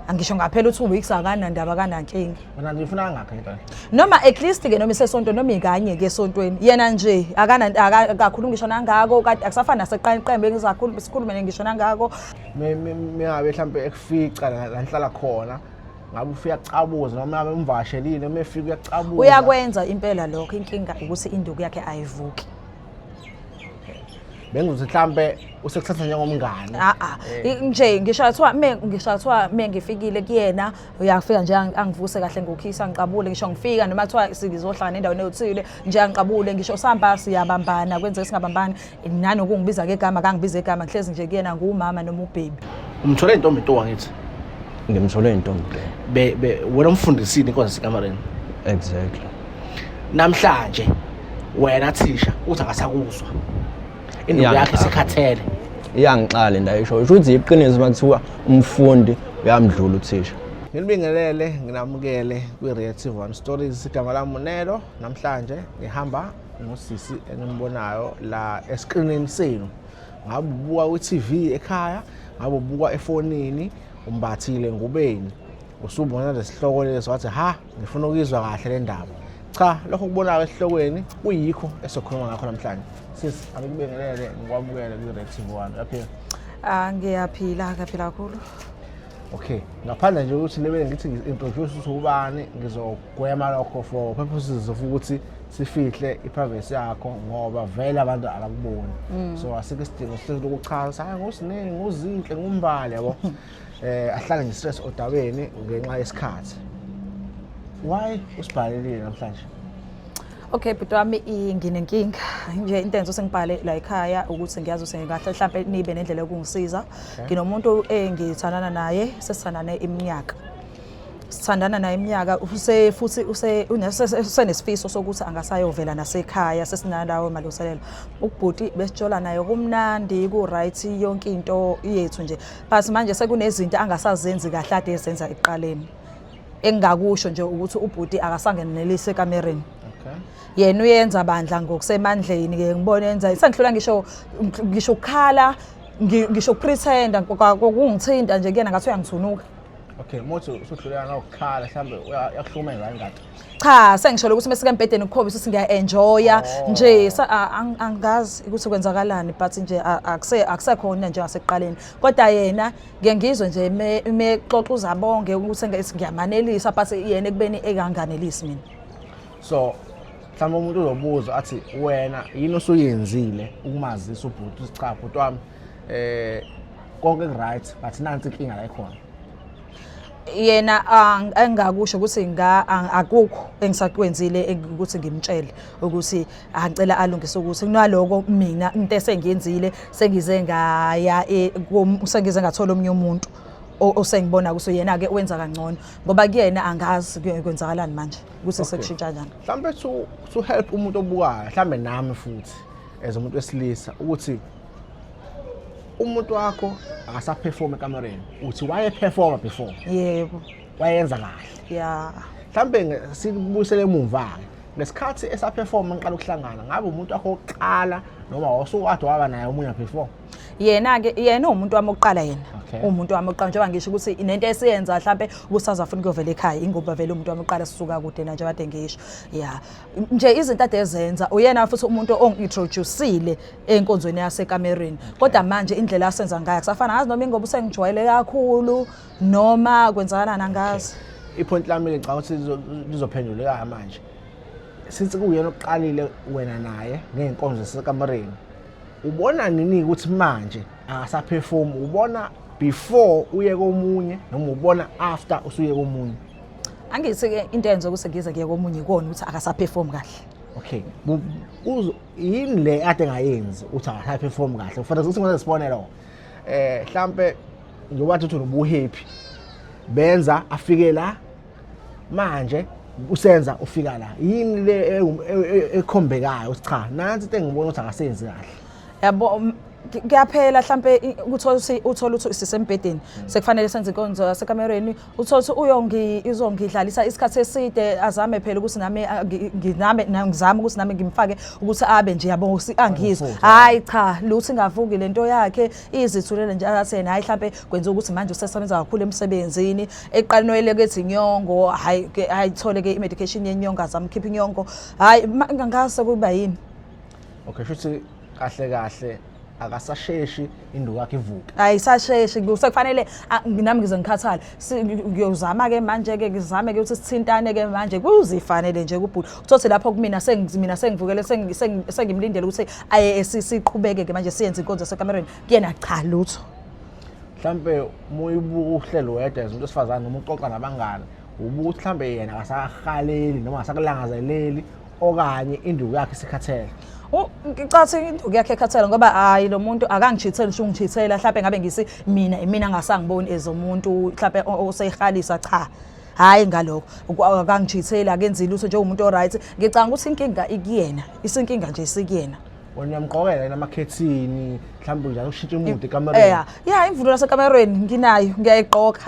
Angisho ngaphela u-2 weeks akanandaba, akanankinga. Wena nje ufuna kangakhi into? Noma at least ke noma isesonto noma ikanye ke esontweni. Yena nje akana akakhulumi ngisho nangako, kade akusafani naseqala iqembu engizakhuluma sikhulume ngisho nangako. Mingabe mhlambe ekufica la nihlala khona, ngabe ufika kucabuza noma ngabe umvashelile noma efika uyacabuza? Uyakwenza impela lokho. Inkinga ukuthi induku yakhe ayivuki. Bengizothi mhlambe usekuthatha njengomngane. Ah ah, nje ngisho kuthiwa me ngifikile kuyena, uyafika nje angivuse kahle ngokhisa, ngiqabule. Ngisho ngifika noma kuthiwa sizohlangana endaweni ethile nje, angiqabule. Ngisho sihamba siyabambana, kwenzeka singabambani, nanokungibiza ngegama kangibiza igama. Ngihlezi nje kuyena ngumama noma ubhebi. Umthole intombi nto, angithi? Ngimthole intombi nto. Be wena umfundisile inkonzo sekamereni? Exactly. Namhlanje wena thisha uthi akasakuzwa, induku yakhe isikhathele. Iyangixala le ndawo isho ukuthi iqiniso uma kuthiwa umfundi uyamdlula uthisha. Nginibingelele, nginamukele kwi-Reactive One Stories. Igama lami uNelo. Namhlanje ngihamba nosisi enimbonayo la eskrinini senu. Ngabe ubuka kwi-TV ekhaya, ngabe ubuka efonini, umbathile ngubeni, usubona lesihloko leso wathi, "Ha, ngifuna ukuyizwa kahle le ndaba." Cha, lokho kubonayo esihlokweni kuyikho esokhuluma ngakho namhlanje. Sisi, angikubingelele, ngikwamukele kwi-Reactive One. Uyaphila? Ah, ngiyaphila, ngiyaphila kakhulu. Okay, ngaphandle nje ukuthi lebe ngithi ngi-introduce ukuthi ubani, ngizogwema lokho for purposes of ukuthi sifihle i-privacy yakho, ngoba vele abantu abakuboni, so asikho isidingo sokuchaza, hayi, ngusiningi, nguzinhle, ngumbali, yabo. Ahlale nje stress odabeni ngenxa yesikhathi. Why usibhalelile namhlanje? Okay, bhuti wami, nginenkinga nje. Into enzo sengibhale la ekhaya ukuthi ngiyazi ukuthi kahle mhlambe nibe nendlela yokungisiza. Nginomuntu engithandana naye, sesithandane iminyaka, sithandana naye iminyaka, use futhi use usenesifiso sokuthi angasayovela nasekhaya. Sesinalawo malungiselelo. Ubhuti besitshola naye kumnandi, ku right yonke into yethu nje, but manje sekunezinto angasazenzi kahle ade ezenza ekuqaleni. Engingakusho nje ukuthi ubhuti akasangenelisi ekamereni. Yena uyenza bandla ngokusemandleni ke, ngibone enza sengihlula, ngisho ukukhala, ngisho ukupretenda kokungithinta nje kuyena ngathi uyangithunuka. Okay, mothi usudluleka ngokukhala, mhlambe uyakuhlukumeza ingadi? Cha, sengisholo ukuthi mesike embhedeni ukukhombisa ukuthi ngiya-enjoya nje. Angazi ukuthi kwenzakalani, but nje akusekhona nje ngasekuqaleni, kodwa yena ngike ngizwe nje mexoxa uzabonge ukuthi ngiyamanelisa, but yena ekubeni enganganelisi mina. So mhlawumbe umuntu uzobuza athi, wena yini osuyenzile ukumazisa ubhuti ukuthi, "Cha, bhuti wami, konke ku-right, but nansi inkinga la ikhona"? Yena engakusho ukuthi akukho engisakwenzile ukuthi ngimtshele ukuthi angicela alungise, ukuthi kunaloko mina into esengiyenzile sengize ngaya sengize ngathola omunye umuntu osengibona ukuthi yena ke wenza kangcono, ngoba kuyena angazi kwenzakalani manje ukuthi sekushintsha kanjani. Mhlawumbe to help umuntu obukayo, mhlawumbe nami futhi as umuntu wesilisa, ukuthi umuntu wakho akasaperform ekamereni, uthi wayeperforma before? Yebo. Wayenza kahle? Ya. Mhlawumbe sikubuyisele emuva-ke ngesikhathi esaperforma ngiqala ukuhlangana, ngabe umuntu wakho wokuqala noma wawusukade waba naye omunye before? Yena ke, yena uwumuntu wami wokuqala yena. Uwumuntu wami wokuqala, njengoba ngisho ukuthi nento esiyenza mhlambe ubusaza afuna ukuyovela ekhaya, ingoba vele umuntu wami wokuqala, sisuka kude na nje kade ngisho ya nje izinto ade ezenza. Uyena futhi umuntu ongi-introducile enkonzweni yasekamereni, kodwa manje indlela asenza ngayo akusafana. Ngazi noma ingoba usengijwayele kakhulu noma kwenzakalani, angazi. Ipoint lami ngicabanga ukuthi lizophenduleka manje. Since kuyena oqalile wena naye ngey'nkonzo zasekamereni, ubona nini ukuthi manje akasaperform? Ubona before uye komunye noma ubona after usuye komunye? Angithi-ke into eyenza ukuthi ngize ngiye komunye ikona ukuthi akasaperform kahle. Okay, yini le ade ngayenzi uthi akasaperform kahle? Kufanele ukuthi ngenze isibonelo, mhlambe njengoba uthi ubu-happy, benza afike la, manje usenza ufika la, yini le ekhombekayo ukuthi, cha, nansi into engibona ukuthi akasenzi kahle? Yabo, Kuyaphela mhlambe uthola ukuthi uthola ukuthi sisembhedeni, sekufanele senze inkonzo yasekamereni, uthola ukuthi uzongidlalisa isikhathi eside, azame phela ukuthi nami nginame ngizame ukuthi nami ngimfake ukuthi abe nje, yabo, angizwe. Angifuthe. Hayi cha, lutho, ingavuki lento yakhe, izithulele nje. Athi yena hayi, mhlambe kwenza ukuthi manje usesebenza kakhulu emsebenzini. Eqaleni oyeleke ethi inyongo, hayi ke, ayithole ke i-medication yenyongo, azame ukukhipha inyongo. Hayi, ngase kuba yini. Okay, shuthi kahle kahle akasasheshi induku yakhe ivuke. Ayisasheshi, sekufanele nami ngize ngikhathale. Ngiyozama-ke manje-ke, ngizame-ke ukuthi sithintane-ke manje, kuzifanele nje kubhuti. Uthothi lapho kumina mina sengivukele, sengimlindele ukuthi aye siqhubeke-ke manje siyenze inkonzo yasekamereni, kuyena cha, lutho. Mhlambe uma uyibuka uhlelo wedwa as umuntu wesifazane noma uxoxa nabangani, ubuka ukuthi mhlambe yena akasahaleli noma akasakulangazeleli okanye induku yakhe isikhathele? Ngicathi induku yakhe ekhathele, ngoba hayi, lo muntu akangichitheli ngisho ungichithela, mhlawumbe ngabe ngisi mina imina ngasangiboni as umuntu mhlawumbe oseyihalisa. Cha, hhayi, ngalokho akangichitheli, akenzi lutho njengomuntu o-right. Ngicabanga ukuthi inkinga ikuyena, isinkinga nje isikuyena. Wena uyamqokela yena amakhethini mhlawumbe njalo ushintshe imudu ekamereni? Ya, imvunulo yasekamerweni nginayo, ngiyayigqoka.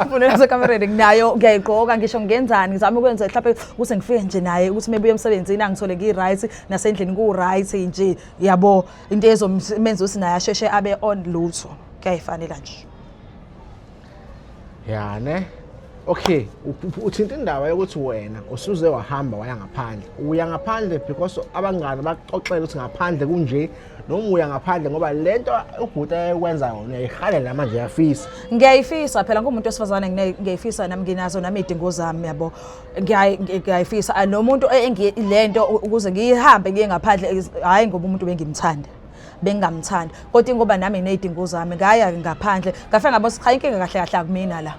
Imvunulo yasekamerweni nginayo, ngiyayigqoka. Ngisho ngenzani, ngizama ukwenza mhlawumbe ukuthi ngifike nje naye ukuthi mebuye emsebenzini angithole ngi-right, nasendlini ku-right nje, yabo, into ezomenza ukuthi naye asheshe abe on. Lutho, kuyayifanela nje. Ya ne, okay, uthinta indaba yokuthi wena usuze wahamba waya ngaphandle. Uya ngaphandle because abangani bakuxoxela ukuthi ngaphandle kunje, noma uya ngaphandle ngoba lento ubhuti ayekwenza yona uyayihalela manje, uyafisa? Ngiyayifisa phela, ngumuntu wesifazane, ngiyayifisa nami, nginazo nami iy'dingo zami, yabo. Ngiyayifisa. Nomuntu lento ukuze ngihambe ngiye ngaphandle, hhayi ngoba umuntu bengimthanda, bengingamthandi, kodwa ingoba nami nginey'dingo zami, ngaya ngaphandle, ngafika ngabona ukuthi cha, inkinga kahle kahle akumina la,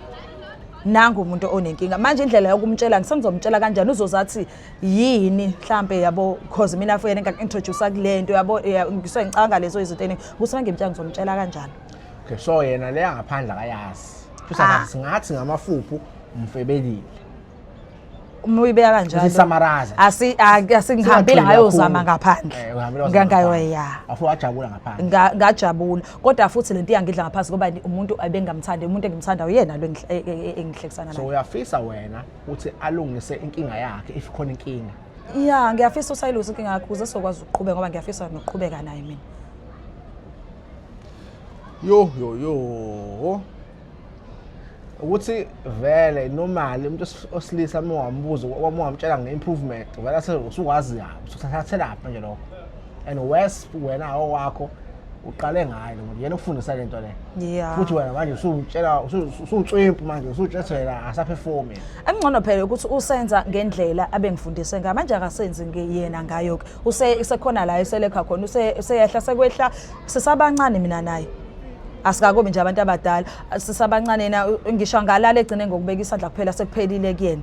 nangu umuntu onenkinga. Manje indlela yokumtshela, ngisengizomtshela kanjani? Uzozathi yini mhlambe, yabo, cause mina futhi ngak-introduce kule nto, yabo. Ngisuke ngicabanga lezo izinto eningi ukuthi uma ngimtshela ngizomtshela kanjani. Okay, so yena leya ngaphandle akayazi futhi? Ah. Singathi ngamafuphu umfebelile? Uma uyibeka kanjalo. Usisamaraza. Asingihambile ngayozama ngaphandle. Eh, uhambile wazama Ngangayo ngaphandle. Ya. Wafike wajabula ngaphandle? Ngajabula, kodwa futhi lento iyangidla ngaphansi ngoba umuntu ebengamthandi, umuntu engimthanda uyena lo engihlekisana So naye. uyafisa wena ukuthi alungise inkinga yakhe, if khona inkinga? Ya, ngiyafisa usayilungisa inkinga yakhe ukuze sizokwazi ukuqhubeka, ngoba ngiyafisa nokuqhubeka naye mina. Yo yo yo, ukuthi vele normally umuntu osilisa uma wambuza, uma wamtshela nge-improvement, vele ase usukwazi kabi, usuthathelaphi manje lokho. And worse, wena owakho uqale ngayo lo muntu, yena ukufundisa le nto le. Futhi wena manje usumtshela usutswimpu manje, usutshela yena asaperformi. Engcono phela ukuthi usenza ngendlela abengifundise ngayo, manje akasenzi yena ngayo-ke. Usekhona la eselekha khona, useyehla, sekwehla. Sisabancane mina naye, asikakobi nje abantu abadala, sisabancane. Yena ngisho angalala egcine ngokubeka isandla kuphela, sekuphelile kuyena.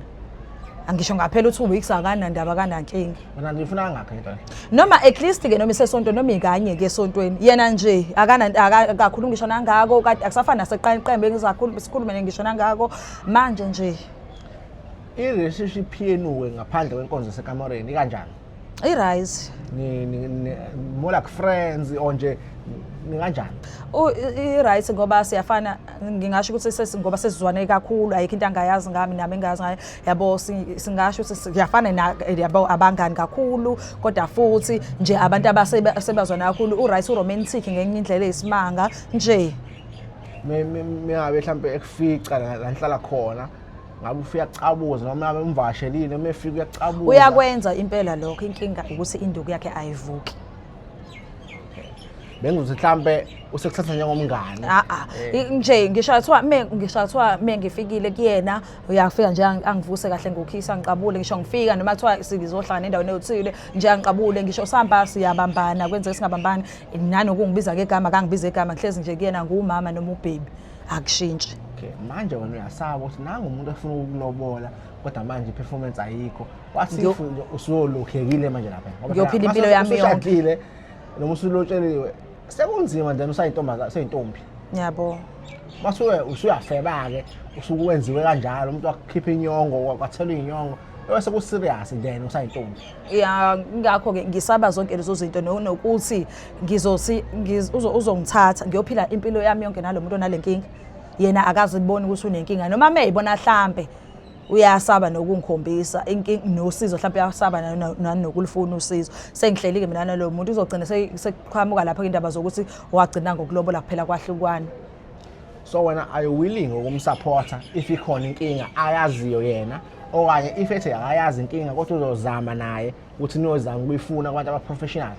Angisho ngaphela u-2 weeks, akanandaba, akanankinga. Wena ngifuna kangakhi lento le? Noma at least ke noma isesonto, noma ikanye ke esontweni. Yena nje akana akakhulumi ngisho nangako, kade akusafani naseqala iqembu engizakhuluma sikhulume ngisho nangako manje nje. I-relationship yenu-ke ngaphandle kwenkonzo yasekamereni ikanjani? I-right. More like friends or nje nikanjani? I-right ngoba siyafana, ngingasho ukuthi ngoba sesizwane kakhulu, ayikho into angayazi ngami nami engayazi ngayo, yabo. Singasho ukuthi siyafana yabo, abangani kakhulu, kodwa futhi nje abantu abasebazwana kakhulu. U-right, u-romantic ngenye indlela eyisimanga nje. Mingabe mhlampe ekufica la nihlala khona, ngabe ufika kucabuza, noma ngabe umvakashelile, noma efika uyacabuza? Uyakwenza impela lokho, inkinga ukuthi induku yakhe ayivuki. Bengizothi mhlampe usekuthatha njengomngane. Ah ah, nje ngisho kuthiwa me ngifikile kuyena, uyafika nje angivuse kahle ngokhisa, ngiqabule. Ngisho ngifika noma kuthiwa sizohlangana endaweni ethile nje, angiqabule. Ngisho sihamba siyabambana, kwenzeka singabambani, nanokungibiza ngegama akangibiza igama, ngihlezi nje kuyena ngumama noma ubhebi, akushintshi. Okay, manje wena uyasaba ukuthi nangu umuntu efuna ukukulobola, kodwa manje i-performance ayikho. Wathi if nje usuyolokhekile manje lapha, ngoba Ngiyophila phela impilo mase yami yonke. usushadile noma usulotsheliwe, sekunzima then usayintombaza, useyintombi. Yabo. Masuke usuyafeba-ke, usuke wenziwe kanjalo, umuntu wakukhipha inyongo, kwathelwa inyongo. Bese ku-serious then usayintombi. Ya, ngakho-ke ngisaba zonke lezo zinto nokuthi ngizothi uzongithatha ngiyophila impilo yami yonke nalo muntu onale nkinga. Yena akaziboni ukuthi unenkinga noma meyibona hlampe uyasaba nokungikhombisa inkinga nosizo, mhlawumbe uyasaba nanokulufuna usizo. Sengihleli-ke mina nalowo muntu, uzogcina sekuqhamuka lapho indaba zokuthi wagcina ngokulobola kuphela kwahlukwana. So wena are you willing ukumsupporta if ikhona inkinga ayaziyo yena, okanye if ethi akayazi inkinga kodwa uzozama naye ukuthi niyozama ukuyifuna kubantu abaprofessional?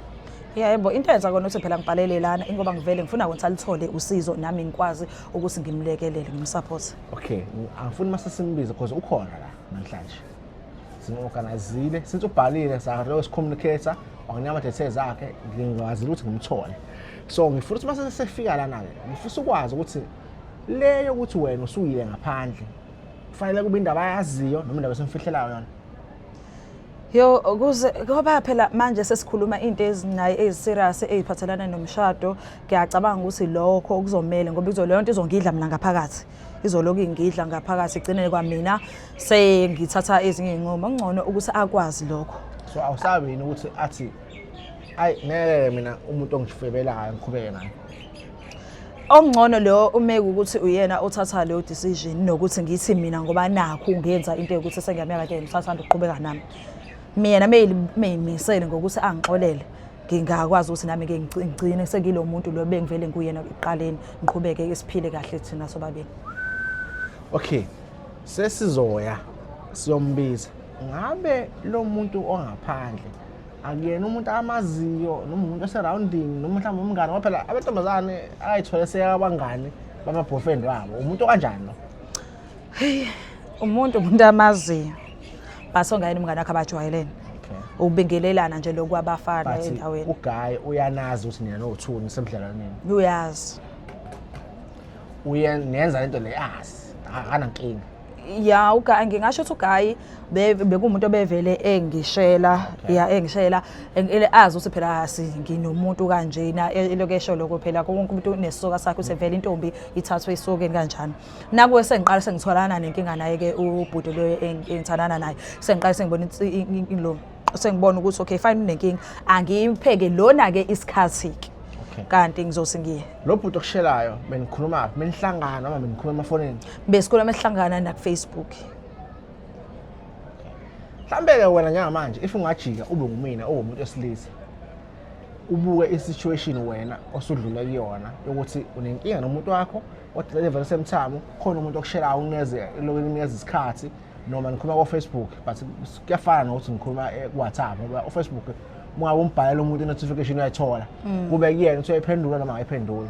Yebo, into eyenza kona ukuthi phela ngibhalele lana ingoba ngivele ngifuna ukuthi alithole usizo, nami ngikwazi ukuthi ngimlekelele, ngimsupport. Okay, angifuni mase simbize because ukhona la namhlanje. Simu-organizile, since ubhalile salo sicommunicator, wanginika ama-details akhe, ngikwazile ukuthi ngimthole. So ngifuna ukuthi mase sefika lana-ke, ngifisa ukwazi ukuthi le yokuthi wena usuyile ngaphandle, kufanele kube indaba ayaziyo noma indaba esimfihlelayo yona? Yo, ukuze ngoba phela manje sesikhuluma into ezinayo eziserious eziphathelana nomshado, ngiyacabanga ukuthi lokho kuzomele ngoba izo leyo nto izongidla mina ngaphakathi. Izoloku ingidla ngaphakathi igcine kwamina sengithatha ezinye izinqumo. Kungcono ukuthi akwazi lokho. So awusabi yini ukuthi athi ayi ngeke mina umuntu ongifebelayo ngiqhubeke naye? Okungcono lo umeke ukuthi uyena othatha leyo decision, nokuthi ngithi mina ngoba nakhu ngenza into yokuthi sengiyamyeka ke ngisathanda ukuqhubeka nami. Mina meyimisele ngokuthi angixolele, ngingakwazi ukuthi nami ke ngigcine sengilo muntu lo bengivele nguyena ekuqaleni, ngiqhubeke siphile kahle thina sobabili. Okay, sesizoya siyombiza. Ngabe lo muntu ongaphandle akuyena umuntu amaziyo noma umuntu oseroundini noma mhlawumbe umngane, ngoba phela amantombazane ayithole seyabangani bama-boyfriend wabo, umuntu okanjani lo? Hey, umuntu amaziyo but ongayena umngane wakhe abajwayelene. Ukubingelelana nje lokhu kwabafana endaweni. Uguy uyanazi ukuthi nina no-two nisebudlelwaneni? Uyazi. Uye nenza lento le azi, akanankinga? Ya, uguy ngingasho ukuthi uguy bekuwumuntu obevele engishela, ya, engishela azi ukuthi phela nginomuntu kanjena, elokhu esho lokho phela konke umuntu unesoka sakhe, ukuthi vele intombi ithathwe esokeni kanjani. Nakuwe sengiqala sengitholana nenkinga naye-ke ubhuti lo engithandana naye, sengiqala sengibona lo sengibona ukuthi okay fine unenkinga, angiyipheke lona-ke isikhathi-ke. Kanti ngizothi ngiye lo bhuti okushelayo benikhuluma phi, benihlangana noma benikhuluma emafonini? Besikhuluma esihlangana naku-Facebook. Mhlambe-ke wena njengamanje if ungajika ube ngumina uwumuntu wesilisa, ubuke i-situation wena osudlule kuyona yokuthi unenkinga nomuntu wakho kodwa level same time khona umuntu okushelayo unikeze lokhu kunikeza isikhathi, noma nikhuluma ko-Facebook, but kuyafana nokuthi ngikhuluma ku-WhatsApp, ngoba u-Facebook uma umbhalela umuntu i-notification uyayithola, kube kuyena ukuthi uyayiphendula noma akayiphenduli.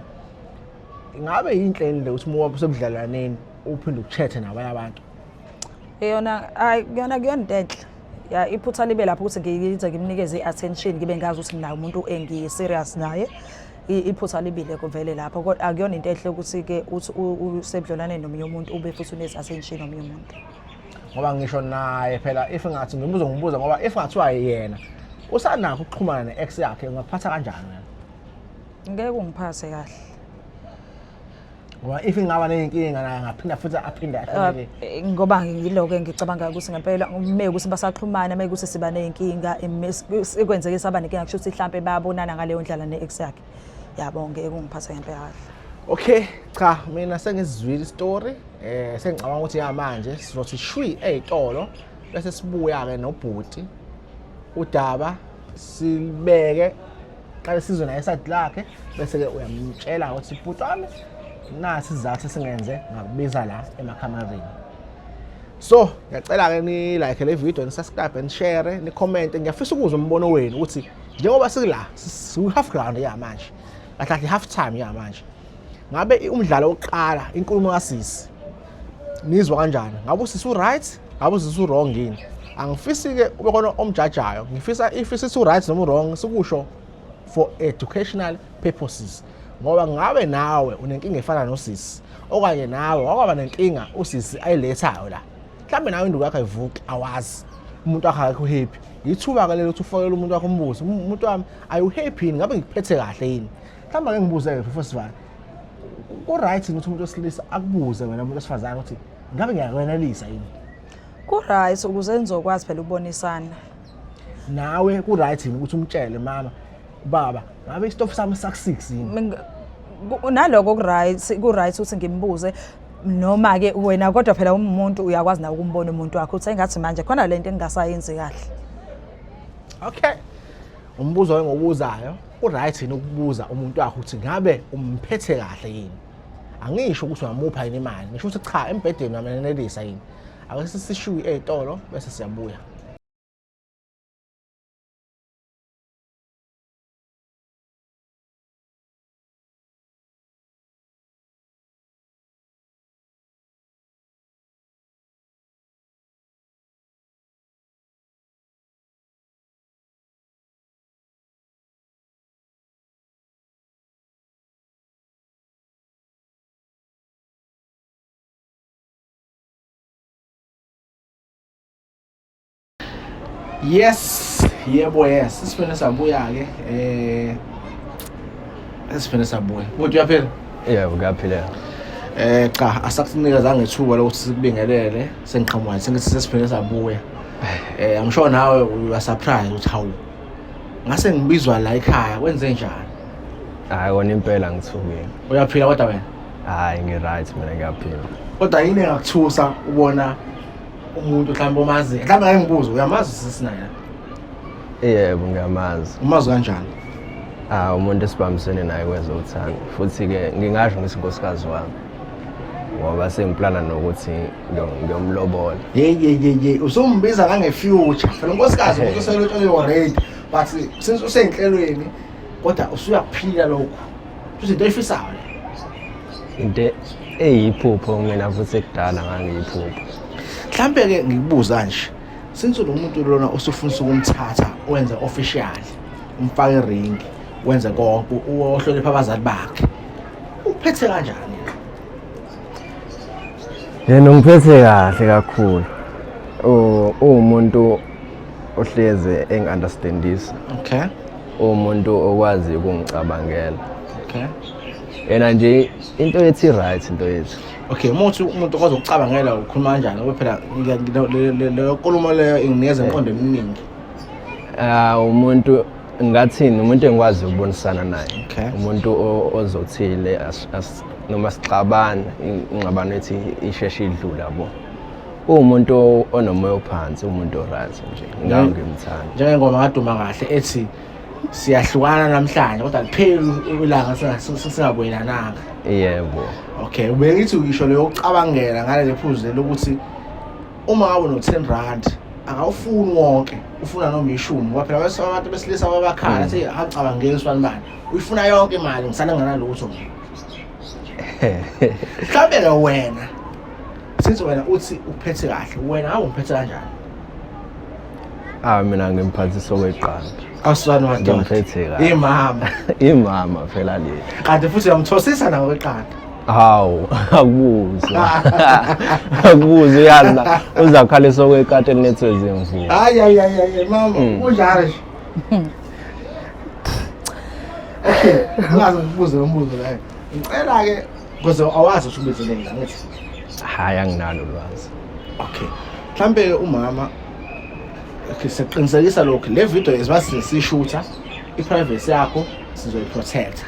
Ingabe yinhle yini le ukuthi uma usebudlelwaneni uphinde uchathe nabanye abantu? Yona hayi, kuyona kuyona into enhle. Ya, iphutha libe lapho ukuthi ngize ngimnikeze i-attention, ngibe ngazi ukuthi nginayo umuntu engi-serious naye. Iphutha libile kuvele lapho, kodwa akuyona into enhle ukuthi-ke uthi usebudlelwaneni nomunye umuntu ube futhi unezi-attention nomunye umuntu. Ngoba ngisho naye phela if ngathi ngimbuzo ngimbuza, ngoba if ngathiwa yena usanakho ukuxhumana ne-ex yakhe, ungakuphatha kanjani wena? Ngeke ungiphathe kahle. Ngoba if ingaba ney'nkinga naye angaphinda futhi aphinde ahluleke. Ngoba ngiloko ngicabanga ukuthi ngempela uma ukuthi basaxhumana, uma ukuthi siba ney'nkinga, kwenzeke saba nenkinga, kusho ukuthi mhlampe bayabonana ngaleyo ndlela ne-ex yakhe. Yabo, ngeke ungiphathe ngempela kahle. Okay, cha mina sengizwile istory, sengicabanga ukuthi ya manje sizothi shwi ey'tolo bese sibuya-ke nobhuti udaba silibeke, qale sizwe naye iside lakhe, bese-ke uyamtshela ukuthi bhuti wami nasi isizathu esingenze ngakubiza la emakhamereni. So ngiyacela-ke ni-like le video, ni-subscribe, ni-share, ni-comment. Ngiyafisa ukuzwa umbono wenu ukuthi njengoba sikula siku-half ground yamanje, kahle kahle half time yamanje, ngabe umdlalo wokuqala inkulumo kasisi nizwa kanjani? Ngabe usisi u-right, ngabe usisi u-wrong yini? Angifisi-ke ube khona omjajayo, ngifisa if isithi u-right noma u-wrong sikusho for educational purposes, ngoba ngabe nawe unenkinga efana nosisi, okanye nawe wakwaba nenkinga usisi ayilethayo la, mhlawumbe nawe induku yakho ayivuki, awazi umuntu wakho akekho happy. Yithuba-ke lelo ukuthi ufakele umuntu wakho umbuzo, umuntu wami are you happy yini, ngabe ngikuphethe kahle yini? Mhlawumbe ake ngibuze-ke before sivale, ku-right ukuthi umuntu wesilisa akubuze wena umuntu wesifazane ukuthi ngabe ngiyakwenelisa yini? Ku Ku-right ukuze nizokwazi phela ukubonisana. Nawe ku-right yini ukuthi umtshele mama, baba, ngabe isitofu sami saku-six yini? Naloko ku-right, ku-right ukuthi ngimbuze noma ke wena kodwa phela umuntu uyakwazi nawe ukumbona umuntu wakho ukuthi engathi manje khona lento engingasayenzi kahle. Okay. Umbuzo engiwubuzayo, u-right yini ukubuza umuntu wakho ukuthi ngabe umphethe kahle yini? Angisho ukuthi uyamupha yini imali, ngisho ukuthi cha embhedeni uyamenelisa yini. Ake sisishuye ey'tolo bese siyabuya. Yes, yebo yes. Sisifene sabuya ke eh sisifene sabuya. Kodwa uyaphila? Yebo, kuyaphileka. Eh cha, asakusinikeza ngethuba lokuthi sikubingelele sengiqhamuka sengithi sesiphinde sabuya. Eh I'm sure nawe you are surprised ukuthi hawu. Ngase ngibizwa la ekhaya kwenze njani? Hayi kona impela ngithukile. Uyaphila kodwa wena? Hayi ngi-right mina ngiyaphila. Kodwa yini engakuthusa ubona umuntu mhlawumbe omazi mhlawumbe ngeke ngibuze uyamazi usisi naye? Yebo ngiyamazi. Umazi kanjani? Ah umuntu esibambisene naye kwezothando futhi-ke ngingasho ngithi unkosikazi wami ngoba sengiplana nokuthi ngiyomlobola. Hey hey hey hey usumbiza nange-future phela unkosikazi umuntu oselotsholiwe already but since usey'nhlelweni kodwa usuyakuphila lokhu futhi into oyifisayo le. Into eyiphupho mina futhi ekudala ngangiyiphupho. Mhlampe-ke ngikubuza nje since lo muntu lona osufuna ukumthatha wenze official umfake ring wenze konke uhlonipha abazali bakhe uphethe kanjani? Yena ungiphethe kahle kakhulu. Uwumuntu ohleze engi-understandisa. Okay. Uwumuntu okwazi ukungicabangela. Okay. Yena nje into yethi right into yethu. Okay, uma uthi umuntu okwazi ukucabangela ukhuluma kanjani ngoba phela leyo nkulumo leyo inginikeza imiqondo eminingi. Ah umuntu ngathini umuntu engikwazi ukubonisana naye. Okay. Umuntu ozothile noma sixabana ingxabano ethi isheshe idlule yabo. Uwumuntu onomoya ophansi, umuntu o-right nje. Ngawo ngimthanda. Njengengoma kaduma kahle ethi siyahlukana namhlanje kodwa lipheli ilanga singabuyelananga. Yebo. Okay, ubengithi ngisho leyo kucabangela ngaleli phuzu leli ukuthi uma ngabe no-10 rand akawufuni wonke ufuna noma ishumi ngoba phela abantu besilisa babakhala athi acabangeli usibani bani uyifuna yonke imali ngisale nganalutho mina. Mhlawumbe-ke wena since wena uthi uphethe kahle wena awumphethe kanjani? Ah mina ngimphathisa okweqanda. Awusibani madoda. Ngimphethe kahle. Imama. Imama phela le. Kanti futhi uyamthosisa nawe kweqanda. Hawu, akubuze. Akubuze uyazi la uzakhalisa okwekati elinethwe zimvula. Hayi hayi hayi hayi mama kunjalo nje. Okay, ungaze ngibuze lo mbuzo leyo. Ngicela ke because awazi ukuthi ubizeleni la ngithi. Hayi anginalo ulwazi. Okay. Mhlambe umama okay siqinisekisa lokho le video esiba sishutha i-privacy yakho sizoyiprotecta.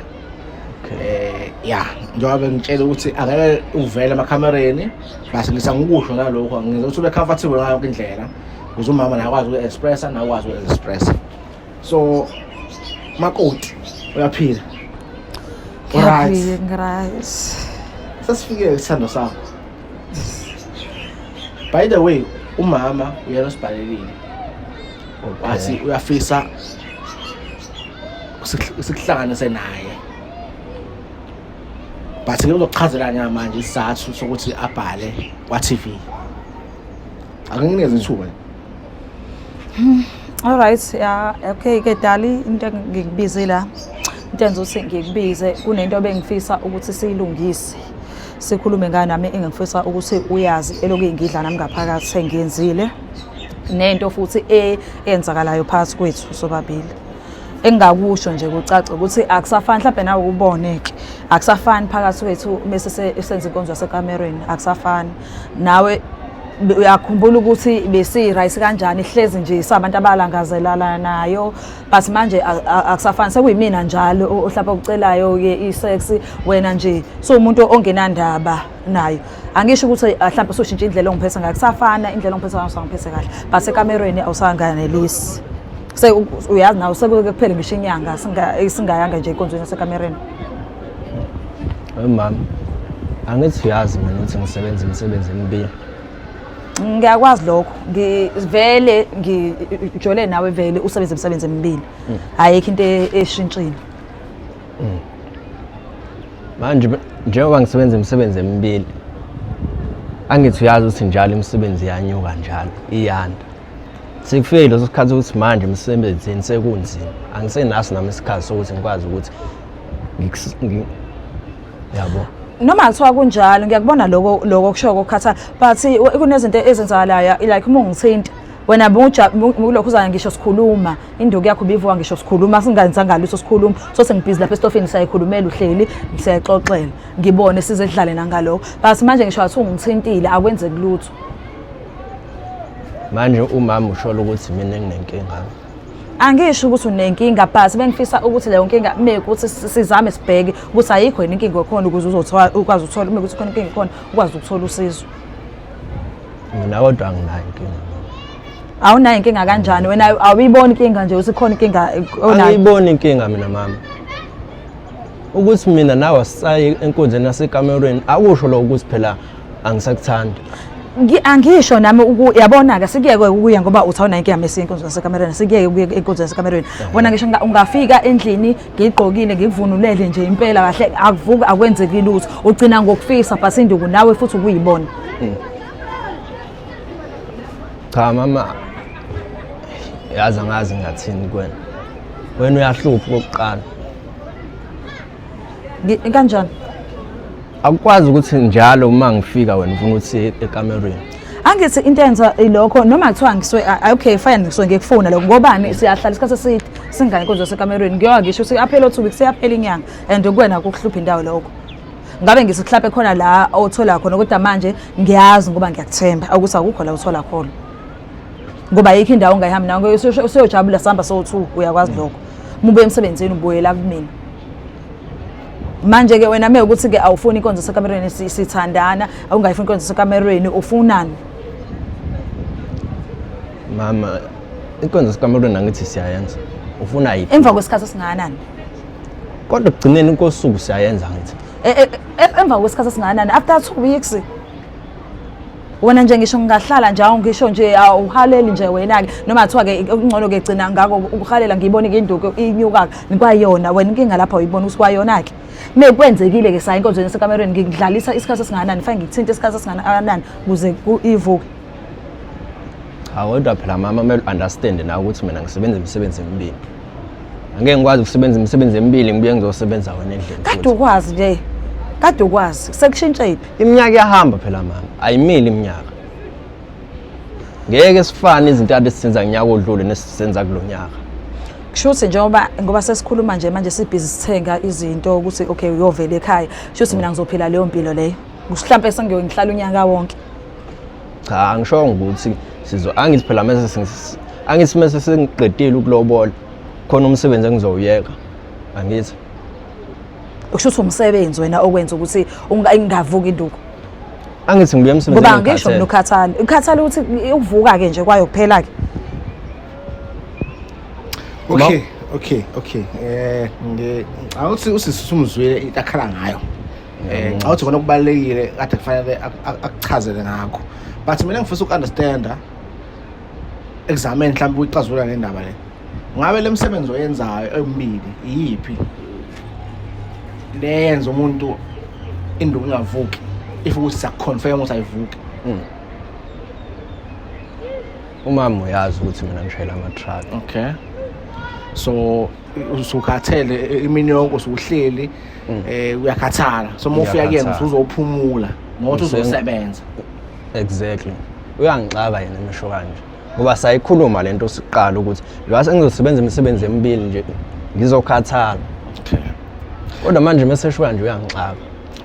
Okay. Ya njengoba bengitshela ukuthi angeke uvele emakhamereni bese ngisa ngikusho nalokho ngize ukuthi ube comfortable ngayo yonke indlela ukuze umama naye akwazi uku-expressa nawe ukwazi uku-expressa. So makoti uyaphila. Alright. Ngiyaphila, ngi-right. Sesifikile isithando sakho. By the way, umama uyena osibhalelile. Wathi uyafisa sikuhlanganise naye. But ke uzokuchazela manje isizathu sokuthi abhale kwa TV. Ake nginikeze ithuba nje. All right, ya okay ke dali into engikubize la. Into enza ukuthi ngikubize kunento ebengifisa ukuthi siyilungise. Sikhulume ngayo nami engifisa ukuthi uyazi elokhu ingidla nami ngaphakathi sengiyenzile. Nento futhi eyenzakalayo phakathi kwethu sobabili. Engingakusho nje kucace ukuthi akusafani mhlawumbe nawe ubone ke akusafani phakathi kwethu bese senza inkonzo yasekamerweni akusafani nawe. Uyakhumbula ukuthi besi-right kanjani, hlezi nje sabantu abalangazelana nayo, but manje akusafani, sekuyimina njalo ohlapha okucelayo-ke i-sex, wena nje suwumuntu ongenandaba nayo. Angisho ukuthi mhlawumbe usushintsha indlela ongiphethe ngayo, kusafana indlela ongiphethe ngayo, usangiphethe kahle, but ekamerweni awusanganelisi. Se uyazi nawe sekuke kuphele ngisho inyanga singayanga nje enkonzweni yasekamereni. Mama, angithi uyazi mina ukuthi ngisebenza imisebenzi emibili. Ngiyakwazi lokho, ngivele ngijole nawe, vele usebenza imisebenzi emibili, ayikho into eshintshile. Manje njengoba ngisebenza imisebenzi emibili, angithi uyazi ukuthi njalo imisebenzi iyanyuka njalo, iyanda. Sekufike leso sikhathi ukuthi manje emsebenzini sekunzima. Angisenaso nami isikhathi sokuthi ngikwazi ukuthi yabo. Noma kuthiwa kunjalo, ngiyakubona lokho kusho kokukhathala, but kunezinto ezenzakalayo, like uma ungithinta wena kulokhu uzayo, ngisho sikhuluma induku yakho ibivuka, ngisho sikhuluma singenzanga lutho, sikhuluma so sengibhizi lapha esitofini, siyayikhulumela, uhleli siyayixoxela, ngibone size sidlale nangalokho, but manje ngisho wathi ungithintile akwenzeki lutho. Manje umama ushola ukuthi mina enginenkinga. Angisho ukuthi unenkinga, but bengifisa ukuthi leyo nkinga mekuthi sizame sibheke ukuthi ayikho yini inkinga ekhona, ukuze uzothola, ukwazi ukuthola, uma kuthi khona inkinga ekhona ukwazi ukuthola usizo. Mina kodwa anginayo inkinga. Awunayo inkinga kanjani wena? Awuyiboni inkinga nje ukuthi khona inkinga onayo? Angiyiboni inkinga mina mama. Ukuthi mina nawe asisayi enkonzweni yasekamerweni akusho lokho ukuthi phela angisakuthandi. Angisho nami yabona-ke, sikuyeke ukuya ngoba uthi awunayo inkinga mesiya enkonzweni yasekamerweni, sikuyeke ukuya enkonzweni yasekamerweni. Wena ngisho ungafika endlini ngiyigqokile, ngikuvunulele nje impela kahle, akuvuki, akwenzeki lutho, ugcina ngokufisa, but induku nawe futhi ukuyibona. Cha mama, yazi angazi ngingathini kuwena. Wena uyahlupha okokuqala. Kanjani? Akukwazi ukuthi njalo uma ngifika wena ufuna ukuthi ekamerweni. Angithi into enza ilokho, noma kuthiwa ngisuke, okay fine, ngisuke ngikufuna lokho ngobani, siyahlala isikhathi eside singayi inkonzo yasekamerweni, ngiyoka ngisho ukuthi aphela 2 weeks, siyaphela inyanga, and kuwena kukuhlupha indawo lokho. Ngabe ngithi mhlawumbe khona la othola khona, kodwa manje ngiyazi ngoba ngiyakuthemba ukuthi akukho la uthola khona, ngoba ayikho indawo ongayihambi nayo, usuyojabula sihamba sowu-two, uyakwazi lokho, uma ubuya emsebenzini ubuyela kumina. Manje-ke wena me ukuthi-ke awufuni inkonzo yasekamerweni, sithandana, awungayifuni inkonzo yasekamerweni, ufunani? Mama, inkonzo yasekamerweni angithi siyayenza. Ufuna yiphi? Emva kwesikhathi esingakanani? Kodwa ekugcineni kosuku siyayenza ngithi. Emva kwesikhathi esingakanani? After 2 weeks wena nje ngisho ngingahlala nje, ngisho nje awuhaleli nje wena-ke, noma kuthiwa-ke okungcono-ke gcina ngako ukuhalela, ngiyibone-ke induku inyuka kwayona, wena inkinga lapha uyibona ukuthi kwayona-ke me kwenzekile-ke saya enkonzweni yasekamerweni, ngikudlalisa isikhathi esingakanani, fanele ngikuthinte isikhathi esingakanani ukuze ivuke? Cha kodwa phela mama, kumele understand nawe ukuthi mina ngisebenza imisebenzi emibili. Angeke ngikwazi ukusebenza imisebenzi emibili ngibuye ngizosebenza wena endlini. Kade futhi. Ukwazi nje, kade ukwazi, sekushintshephi? Iminyaka iyahamba phela mama, ayimili iminyaka. Ngeke sifane izinto ade sizenza ngonyaka odlule nesizenza kulo nyaka. Kusho ukuthi njengoba, ngoba sesikhuluma nje manje, sibhizi sithenga izinto ukuthi okay uyovela ekhaya, kusho ukuthi mina ngizophila leyo mpilo leyo, mhlawumbe sengiyoyihlala unyaka wonke. Cha, angishongo ukuthi sizo, angithi phela mase angithi mase sengiqedile ukulobola khona umsebenzi engizowuyeka, angithi? Kusho ukuthi umsebenzi wena okwenza ukuthi ingavuki induku? Angithi ngibuya emsebenzini Ngoba angisho mina ngikhathele. Ukhathala, ukhathala ukuthi ukuvuka-ke nje kwayo kuphela-ke. Okay. Awuthi usisi umzwile into akhala ngayo. Awuthi kona kubalekile kade kufanele akuchazele ngakho. But mina ngifisa uku-understanda examene mhlawumbe uyixazulula le ndaba le. Ngabe le msebenzi oyenzayo emibili iyiphi? Le yenza umuntu induku ingavuki, if ukuthi siyakuconfirm ukuthi ayivuki. Umama uyazi ukuthi mina ngishayela ama-truck. Okay, so usukhathele imini yonke, usuhleli, uyakhathala, so uma ufika kuyena Ngiyakhathala. usuzophumula nokuthi uzosebenza. Exactly, uyangixaka yena emisho kanje ngoba sayikhuluma lento siqala ukuthi njengoba sengizosebenza imisebenzi emibili nje ngizokhathala, kodwa manje mesesho kanje uyangixaka.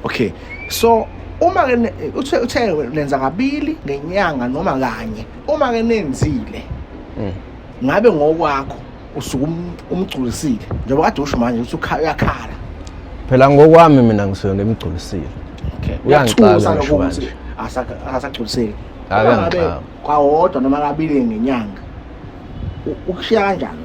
Okay, so Uma ke uthe nenza kabili ngenyanga noma kanye, uma ke nenzile, ngabe ngokwakho usuke umgculisile njengoba kade usho manje ukuthi uyakhala? Phela ngokwami mina ngisuke ngimgculisile. Okay. Uyangixaka lokho ukuthi akasagculiseki. Ngabe kwawodwa noma kabili ngenyanga ukushiya kanjani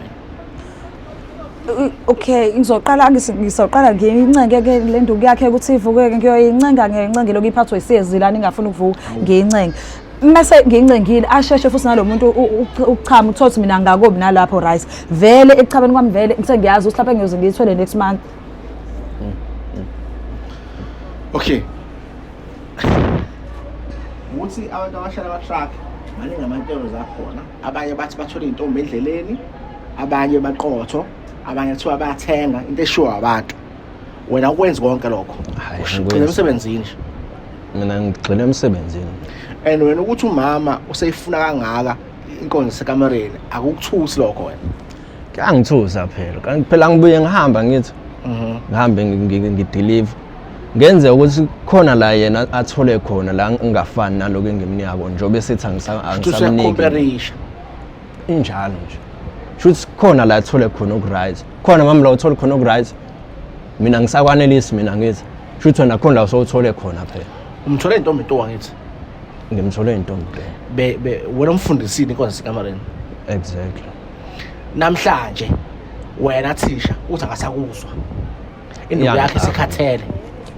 wena? Okay, ngizoqala ngizoqala ngiyincenge ke le nduku yakhe ukuthi ivuke, ngiyoyincenga ngiyoyincenga lokhu iphathwe isiyezi lana ingafuni ukuvuka, ngiyincenge. Mase ngiyincengile asheshe futhi nalo muntu ukuchama, uthole ukuthi mina ngikakobi nalapho right. Vele ekuchameni kwami vele sengiyazi ukuthi lapha ngiyoze ngiyithwele next month. Okay. Ukuthi abantu abahlala ama-truck maningi amantelo zakhona, abanye bathi bathole iy'ntombi endleleni, abanye baqotho, abanye kuthiwa bayathenga, into eshiwo abantu. Wena ukwenzi konke lokho, ugcina emsebenzini nje? Mina ngigxile emsebenzini. And wena ukuthi umama useyifuna kangaka inkonzo sekamereni, akukuthusi lokho wena? Kuyangithusa phela. Kanti phela ngibuye ngihamba ngithi ngihambe ngideliver, ngenzeka ukuthi khona la yena athole khona la ngingafani naloko engimnika kona, njengoba esithi angisamniki. Injalo nje, shuthi khona la athole khona oku-right khona. Mama, la uthole khona oku-right, mina ngisakwanelisi, mina ngithi shuthi wena khona la usowuthole khona phela. Umthole intombi nto, angithi? Ngimthole intombi nto. Be wena umfundisile inkonzo sekamereni? Exactly. Namhlanje wena thisha uthi akasakuzwa, induku yakhe isikhathele.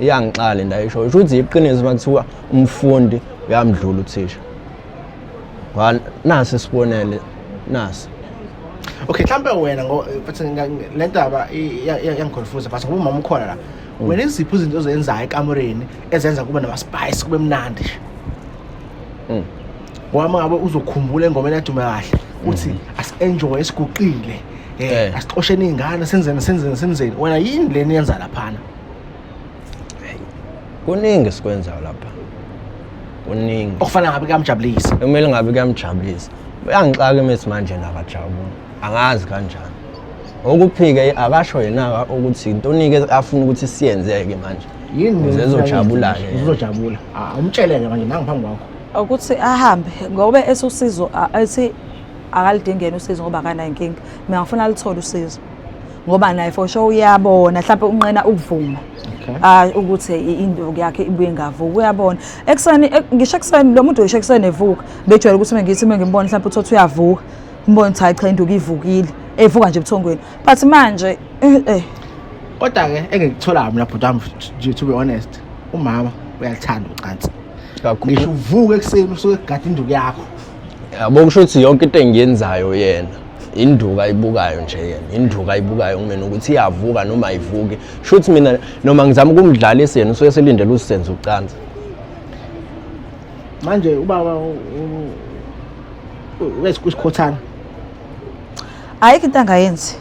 Iyangixala into ayisho, usho ukuthi iqiniso uma kuthiwa umfundi uyamdlula uthisha. Nasi isibonele nasi. Okay, mhlambe wena futhi le ndaba iyangiconfuse, but ngoba umama ukhona la, wena iziphi izinto ozenzayo ekamereni ezenza kube nama-spice, kube mnandi nje? Ngoba uma ngabe uzokhumbula engomeni yadume kahle uthi asi-enjoy esiguqile, asixosheni iy'ngane, senzeni senzeni senzeni, wena yini leni yenza laphana? Kuningi esikwenzayo lapha, kuningi. Okufana ngabe kuyamjabulisa. Kumele ngabe kuyamjabulisa. Uyangixaka imithi manje nakajabula, angazi kanjani. Okuphike akasho yena ukuthi intonike afuna ukuthi siyenzeke manje. Yini? Ukuze ezojabula-ke. Uzojabula. Umtsheleke manje nangiphambi kwakho. Ukuthi ahambe ngoba esusizo ethi akalidingi yena usizo ngoba akanayo inkinga. Mina ngifuna alithole usizo ngoba naye for sure uyabona, mhlawumbe unqena ukuvuma ukuthi induku yakhe ibuye ngavuka. Uyabona ekuseni, ngisho ekuseni lo muntu, ngisho ekuseni evuka, bejwayele ukuthi uma ngithi uma ngimbona mhlawumbe uthi uyavuka, umbone ukuthi hayi cha, induku ivukile, evuka nje ebuthongweni, but manje Kodwa-ke engikutholayo mina bhuti wami nje, to be honest, umama uyalithanda ucansi. Kakhulu. Ngisho uvuke ekuseni usuke egada induku yakho. Yabo, kusho ukuthi yonke into engiyenzayo yena induku ayibukayo nje, yena induku ayibukayo kumina ukuthi iyavuka noma ayivuki. Sho ukuthi mina noma ngizama ukumdlalisa, yena usuke selindele usenze ucansi. Manje ubaba wesikhothana? Ayikho into angayenzi.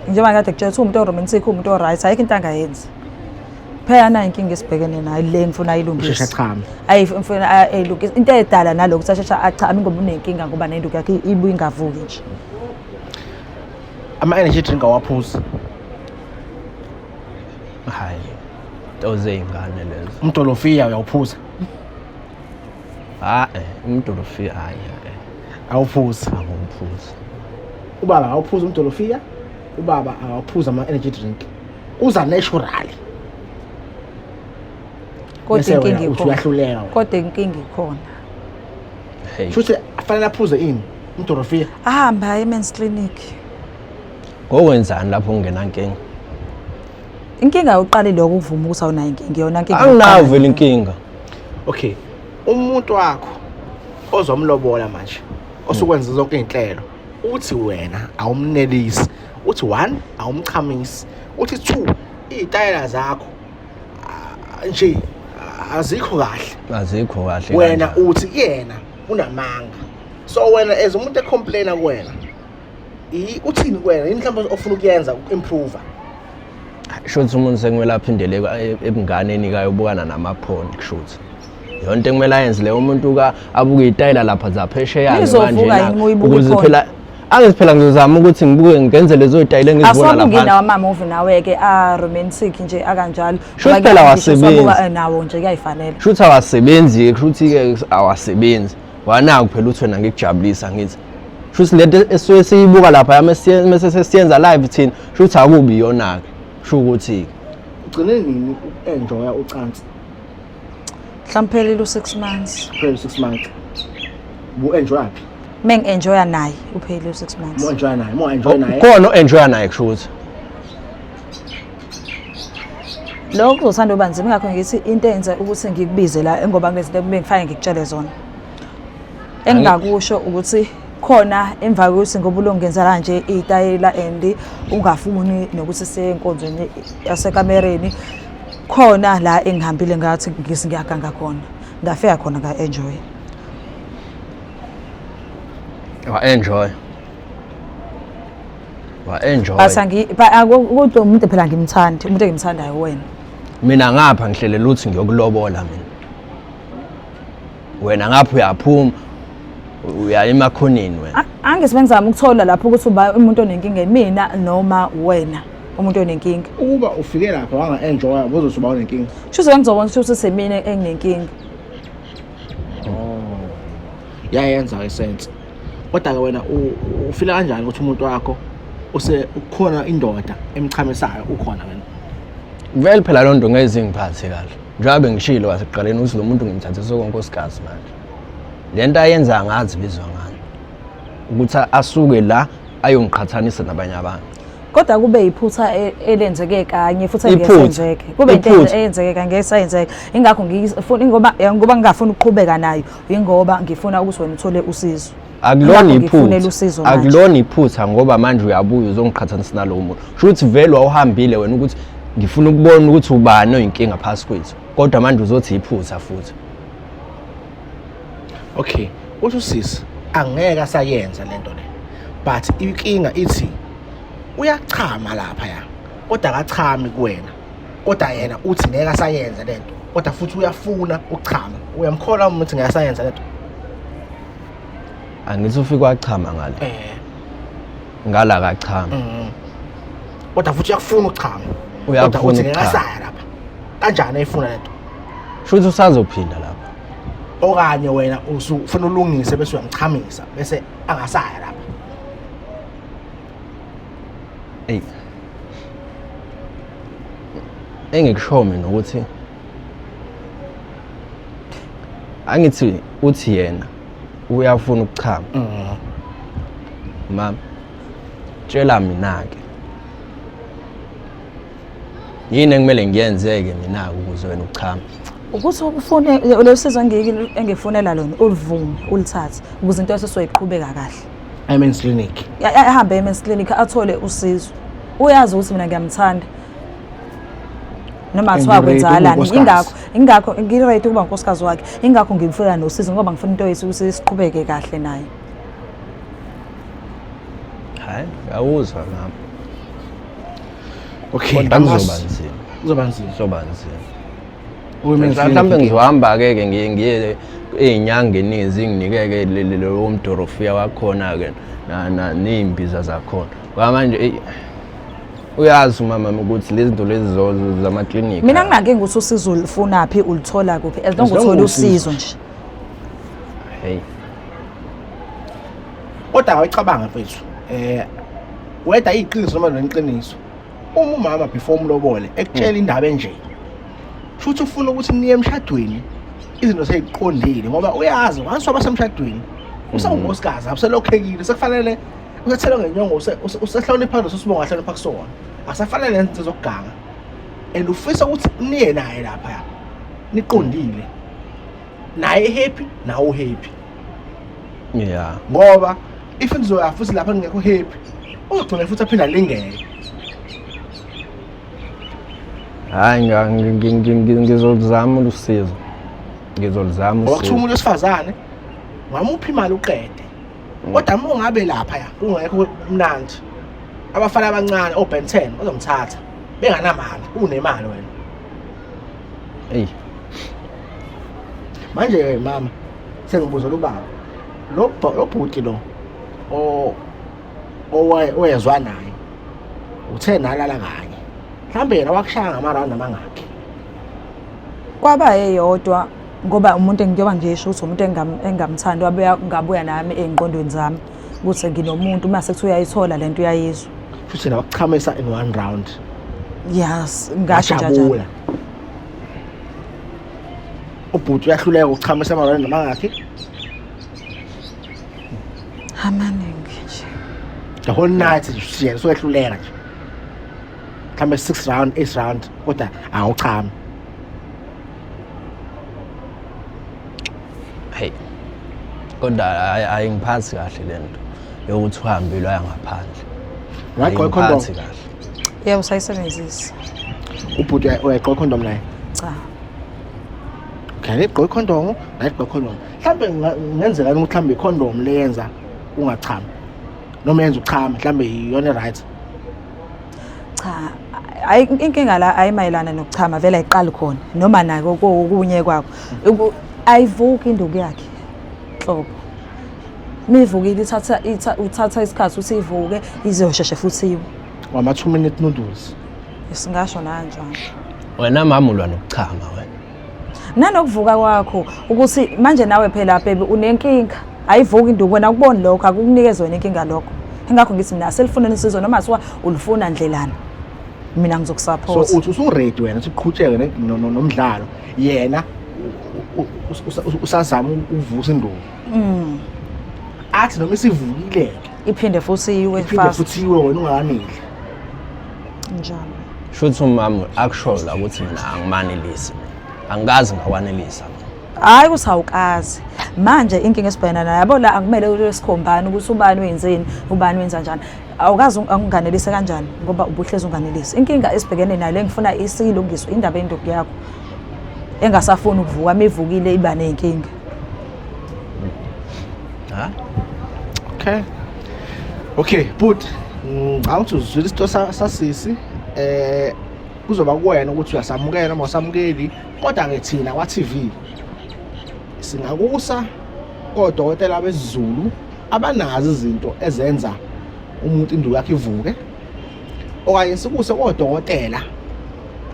Njengoba kade kutshela ukuthi uwumuntu o-romantic, uwumuntu o-right, ayikho into angayenzi. Phela nayo inkinga esibhekene nayo le ngifuna ayilungise. Usheshe achame. Ayi, ngifuna ayilungise. Into edala nalokhu ukuthi asheshe achame ngoba unenkinga, ngoba nenduku yakhe ibuye ingavuki nje. Ama-energy drink awaphuzi? Hayi, into zey'ngane lezo. Umdolofiya uyawuphuza? Ha, umdolofiya hayi. Awuphuzi? Angumuphuzi. Ubaba akawuphuzi umdolofiya, ubaba akawuphuzi ama-energy drink, uza naturally. Kodwa Bese inkinga wena uthi ikhona. uyahluleka wena. Kodwa inkinga ikhona. Hey. Shuthi afanele aphuze ini, umdolofiya? Ahambe aye e-men's clinic. Ngokwenzani lapho ungenankinga? Inkinga yokuqala iloko ukuvuma ukuthi awunayo inkinga, iyona nkinga Anginayo yokuqala. vele inkinga. Okay, umuntu wakho ozomlobola manje, osukwenza zonke iy'nhlelo, uthi wena awumnelisi, uthi one, awumchamisi, uthi two, iy'tayela zakho nje azikho kahle. Azikho kahle. Wena Kanjani? uthi kuyena unamanga. So wena as umuntu ecomplaina kuwena, uthini kuwena? Yini mhlawumbe ofuna ukuyenza uku-improve? Shuthi umuntu sekumele aphindele ebunganeni kayobukana namaphoni. Kushuthi yonke into ekumele ayenze leyo umuntu ka abuke iy'tayela lapha zaphesheya. Lizovuka yini uma uyibuka Ukuze iphoni? Phela Angithi phela ngizozama ukuthi ngibuke ngenze lezo zitayile engizibona Asobuki lapha. nawo ama-movie nawe-ke a-romantic nje akanjalo. Shuthi Ngoba phela ngisho awasebenzi. siwabuka, nawo nje kuyayifanela. Shuthi awasebenzi-ke, kushuthi-ke awasebenzi. Wanaku phela uthi wena ngikujabulisa ngithi. Shuthi lento esuke siyibuka lapha mase sesiyenza live thina, shuthi akubi iyona-ke. Sho ukuthi-ke. Ugcine nini uku-enjoya ucansi? Mhlawumbe phelile u-6 months. Phela 6 months. Bu-enjoya phi? Mengi-enjoya naye uphelile u-6 months. Mo enjoya naye, mo enjoya naye. Khona o-enjoya naye kusho ukuthi. Lokho kuzothanda uba nzima ingakho ngithi into enza ukuthi ngikubize la ngoba kunezinto ekumele ngifanele ngikutshele zona. Engingakusho ukuthi khona emva kokuthi ngoba ulongenza kanje itayela and ungafuni nokuthi siye enkonzweni yasekamereni khona la engihambile ngathi ngisi ngiyaganga khona ngafika khona nga-enjoy. Wa-enjoy. Wa-enjoy. But angi but kodwa umuntu phela ngimthandi umuntu engimthandayo wena. Mina ngapha ngihlelela ukuthi ngiyokulobola mina. Wena ngapha uyaphuma uya emakhoneni wena. Angithi bengizama ukuthola lapho ukuthi uba umuntu onenkinga imina noma wena umuntu onenkinga. Ukuba ufike lapha wanga-enjoya ubuzothi uba unenkinga. Shuthi bengizobona ukuthi semina enginenkinga. Oh. Yayenza isense. Kodwa ke wena ufila kanjani ukuthi umuntu wakho use ukhona indoda emchamisayo ukhona wena? Vele phela loo nto ngeke izingiphathe kahle. Njengoba bengishilo kwasekuqaleni ukuthi lo muntu ngimthathe sokonkosikazi manje. Le nto ayenza angazi ibizwa ngani. Ukuthi asuke la ayongiqhathanisa nabanye abantu. Kodwa kube iphutha elenzeke kanye futhi Iphutha. engesenzeke. Kube into Iphutha. eyenzeke kanye ngesayenzeke. Ingakho ngifuna ngoba ngingafuni ukuqhubeka nayo ingoba ngifuna ukuthi wena uthole usizo. Akulona Ingakho ngifunela iphutha. usizo manje. Akulona iphutha ngoba manje uyabuya uzongiqhathanisa nalowo muntu. Kusho ukuthi vele wawuhambile wena ukuthi ngifuna ukubona ukuthi ubani oyinkinga phasi kwethu. Kodwa manje uzothi iphutha futhi. Okay, uthi usisi angeke asayenza lento le. But inkinga ithi uyachama lapha ya. Kodwa akachami kuwena. Kodwa yena uthi ngeke asayenza lento. Kodwa futhi uyafuna ukuchama. Uyamkholwa uma uthi ngeke asayenza lento. Angithi ufike wachama ngale. Eh. Ngala kachama. Kodwa futhi uyakufuna ukuchama. Uyakufuna Kodwa uthi ngeke ukuchama. asaya lapha. Kanjani ayifuna lento? Kusho ukuthi usazophinda lapha. Okanye wena usufuna ulungise bese uyamchamisa bese angasaya lapha. Ey. Engikusho mina ukuthi angithi uthi yena uyafuna ukuchama. Mama tshela mina ke. Yini ekumele ngiyenzeke mina ukuze wena uchame? Ukuthi ufune lolu sizo engifunela lona ulivume ulithathe ukuze into esesoyiqhubeka kahle. Men's clinic. Ahambe eMen's clinic athole usizo. Uyazi ukuthi mina ngiyamthanda. Noma And kuthiwa you ready kwenzakalani ukuba ingakho unkosikazi. ingakho ngiready ukuba unkosikazi wakhe ingakho ngimfunela nosizo ngoba ngifuna into yethu ukuthi siqhubeke kahle naye. Hayi, ngiyawuzwa mama. Okay, Kodwa kuzoba nzima. Kuzoba nzima. Kuzoba nzima. Women's Mhlawumbe clinic. ngizohamba-ke ke ngiye ngiye ey'nyangeni zinginike-ke lowo mdorofiya wakhona-ke ney'mbiza zakhona. Ngoba manje eyi uyazi umama ukuthi lezi zinto lezi zamaklinikhi. Mina nginankinga ukuthi usizo ulufunaphi uluthola kuphi as long As long uthole usizo. usizo nje. Hey. Kodwa awuyicabanga mfethu. Whether iqiniso noma leniqiniso. Uma umama before umlobole ekutshela indaba enje. Futhi ufuna ukuthi niye emshadweni izinto seyiqondile ngoba uyazi once waba semshadweni usawunkosikazi awuselokhekile sekufanele usethelwe ngenyongo usehlonipha leso sibongo ahlonipha kusona. Akusafanele izinto zokuganga. And ufisa ukuthi niye naye lapha niqondile. Naye happy nawe happy. Yeah. Ngoba if nizoya futhi lapha ngekho happy uzogcina futhi aphinda alingeke. Hayi ngizoluzama usizo. Ngizoluzama Ngoba kuthiwa usizo. umuntu wesifazane ngamuphi imali uqede. Kodwa uma ungabe lapha ya kungekho mnandi. Abafana abancane o Ben 10 bazomthatha benganamali unemali wena. Ey. Manje mama sengibuzela ubaba. Lo bhuti lo o Owezwa naye uthe nalala kanye, mhlawumbe yena wakushaya ngama-round amangakhi? Kwaba eyodwa, ngoba umuntu engiyoba ngisho ukuthi umuntu engingamthandi, wabuya ngabuya nami ey'ngqondweni zami ukuthi nginomuntu, uma sekuthiwa uyayithola lento uyayizwa. Futhi yena wakuchamisa in one round? Yes, ngasho njalo. Wajabula. Ubhuti uyahluleka ukuchamisa ama-round amangakhi? Amaningi nje. The whole night nje yena usuyehluleka nje, mhlawumbe 6 round, 8 round, kodwa awuchami. Hey, kodwa ayingiphathi kahle lento yokuthi uhambile waya ngaphandle. Wayigqoka i-condom? Ayingiphathi kahle. Yebo, usayisebenzisa. Ubhuti uyayigqoka i-condom naye? Cha. Okay, ligqoka i-condom naye, igqoka i-condom. Mhlawumbe kungenzeka ukuthi mhlawumbe i-condom le yenza ungachami noma yenza uchame, mhlawumbe iyona, right? Cha, ayi, inkinga la ayimayelana nokuchama vele, ayiqali khona noma nako kokunye kwakho. Ayivuki induku yakhe nhlobo. Mivukile ithatha uthatha isikhathi ukuthi ivuke, izosheshe futhi iwe. Wama-2 minute noodles. Singasho nanjalo. Wena mama ulwa nokuchama wena? Nanokuvuka kwakho, ukuthi manje nawe phela baby unenkinga, ayivuki induku, wena akuboni lokho, akukunikeze wena inkinga lokho. Ingakho ngithi mina selifuneni usizo, noma kuthiwa ulufuna ndlelana, mina So ngizokusupport. uthi usu-ready wena ukuthi uqhutsheke nomdlalo, yena usazama ukuvusa induku, athi noma isivukile-ke iphinde futhi iwe iphinde fast. Futhi iwe wena ungakaneli. Njalo. Shuthi umama akusho la ukuthi mina angimanelisi, mina angikazi ngakwanelisa mina. Hhayi ukuthi awukazi, manje inkinga esibhekana nayo yabo la, akumele ube sikhombani ukuthi ubani wenzeni, ubani wenza njani. Awukazi unganelise kanjani ngoba ubuhlezi unganelisi. Inkinga esibhekene nayo le ngifuna isiyilungiswe, indaba yenduku yakho engasafuni ukuvuka, mivukile iba ney'nkinga. Ha. Okay, but ngicabanga ukuthi uzwile isito sasisi, kuzoba kuwena ukuthi uyasamukela noma usamukeli, kodwa ke thina kwa TV singakusa kodokotela besiZulu abanazo izinto ezenza umuntu induku yakhe ivuke, okanye sikuse kodokotela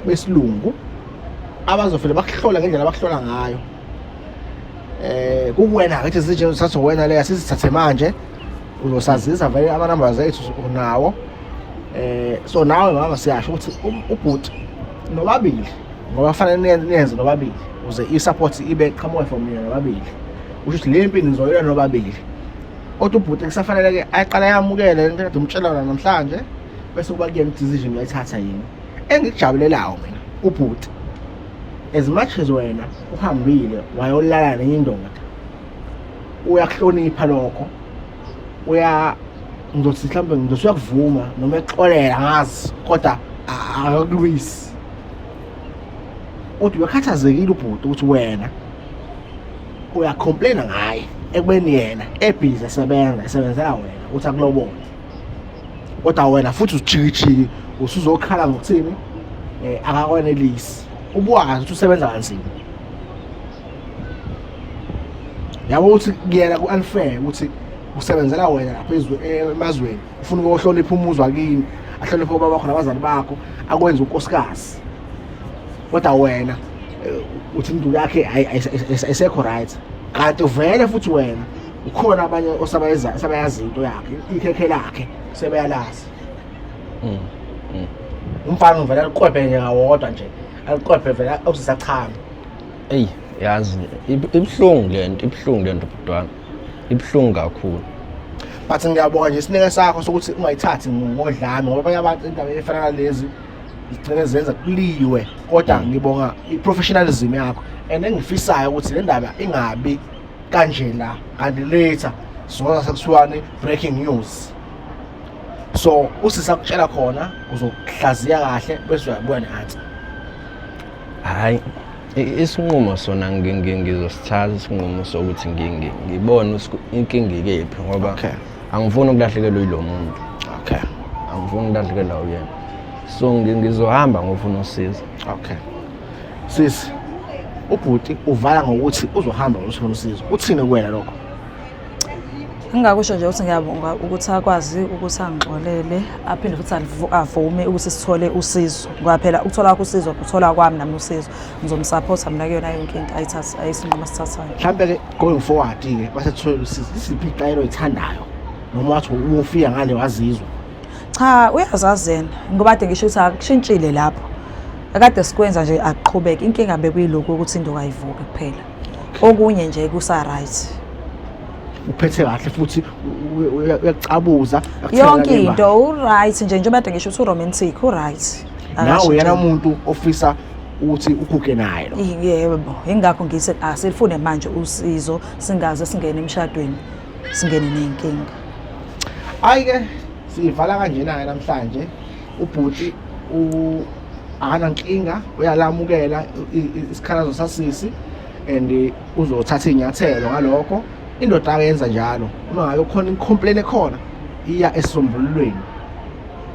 besilungu abazofike bakuhlola ngendlela abakuhlola ngayo. Kuwena ke decision uthatha wena leya, sisithathe manje, uzosazisa vele, ama numbers ethu unawo. So nawe mama siyasho ukuthi ubhuti nobabili, ngoba fanele niyenze nobabili ukuze i-support ibe qhamuke from nina nobabili, kusho ukuthi le mpi nizoyilwa nobabili. Kodwa ubhuti kusafanele ke aqale yamukele lento kade umtshela yona namhlanje, bese kuba kuyena decision uyayithatha yini. Engikujabulelayo mina, ubhuti, as much as wena uhambile wayolala nenye indoda, uyakuhlonipha lokho, uya ngizothi mhlawumbe ngizothi uyakuvuma noma exolela, ngazi, kodwa akakulwisi. Kodwa uyakhathazekile ubhuti ukuthi wena uyacomplaina ngaye ekubeni yena ebhizi esebenza, esebenzela wena ukuthi akulobole, kodwa wena futhi ujikijiki usuzokhala ngokuthini, akakwanelisi, ubuwazi ukuthi usebenza kanzima. Yabo ukuthi kuyena ku-unfair ukuthi usebenzela wena lapha emazweni, ufuna ukuyohlonipha umuzi wakini, ahloniphe obaba bakho nabazali bakho, akwenze unkosikazi, kodwa wena uthi induku yakhe ayisekho right, kanti vele futhi wena ukhona abanye osabayazi into yakhe, ikhekhe lakhe sebeyalazi. Umfana uvele aliqwebhe nje ngawodwa nje, aliqwebhe vele awusisachama. Eyi, yazi ibuhlungu lento, ibuhlungu lento bhuti wami, ibuhlungu kakhulu. But ngiyabonga nje isineke sakho sokuthi ungayithathi ngodlame, ngoba abanye abantu indaba efana nalezi zigcine zenza kuliwe, kodwa ngibonga i-professionalism yakho, and engifisayo ukuthi le ndaba ingabi kanje la, kanti later sizoza sekuthiwani, breaking news. So usisakutshela khona, uzokuhlaziya kahle bese uyabuya ne-answer. Hhayi, isinqumo sona ngizosithatha isinqumo sokuthi ngibone ukuthi inkinga ikephi, ngoba angifuni ukulahlekelwa yilo muntu. Angifuni ukulahlekelwa uyena, so ngizohamba ngofuna usizo. Okay, sisi, ubhuti uvala ngokuthi uzohamba uyofuna usizo. Uthini kuwena lokho? Ngingakusho nje ukuthi ngiyabonga ukuthi akwazi ukuthi angixolele aphinde futhi avume ukuthi sithole usizo, ngoba phela ukuthola kwakho usizo ukuthola kwami nami usizo. Ngizomsapotha mina kuyona yonke into ayithatha, ayisinqumo asithathayo. Mhlampe-ke going forward-ke basethole usizo, isiphi iy'tayela oyithandayo noma wathi uma ufika ngale wazizwa? Cha, uyazazi yena, ngoba kade ngisho ukuthi akushintshile lapho. Akade sikwenza nje akuqhubeke, inkinga bekuyilokhu ukuthi induku ayivuki kuphela. Okunye nje kusa-right. Uphethe kahle futhi uyakucabuza, akuthela Yonke ngemali. into u-right nje, njengoba kade ngisho ukuthi u-romantic, u-right. Nawe uyena Akashintshile. muntu ofisa ukuthi uguge naye lo. Yebo, yingakho ngithi asilifune manje usizo, singaze singene emshadweni, singene ney'nkinga. Hhayi-ke siyivala kanjena-ke namhlanje. Ubhuti akanankinga, uyalamukela isikhalazo sasisi and uzothatha iy'nyathelo ngalokho. Indoda-ke yenza njalo, uma ngabe kukhona i-complaint ekhona iya esisombululweni.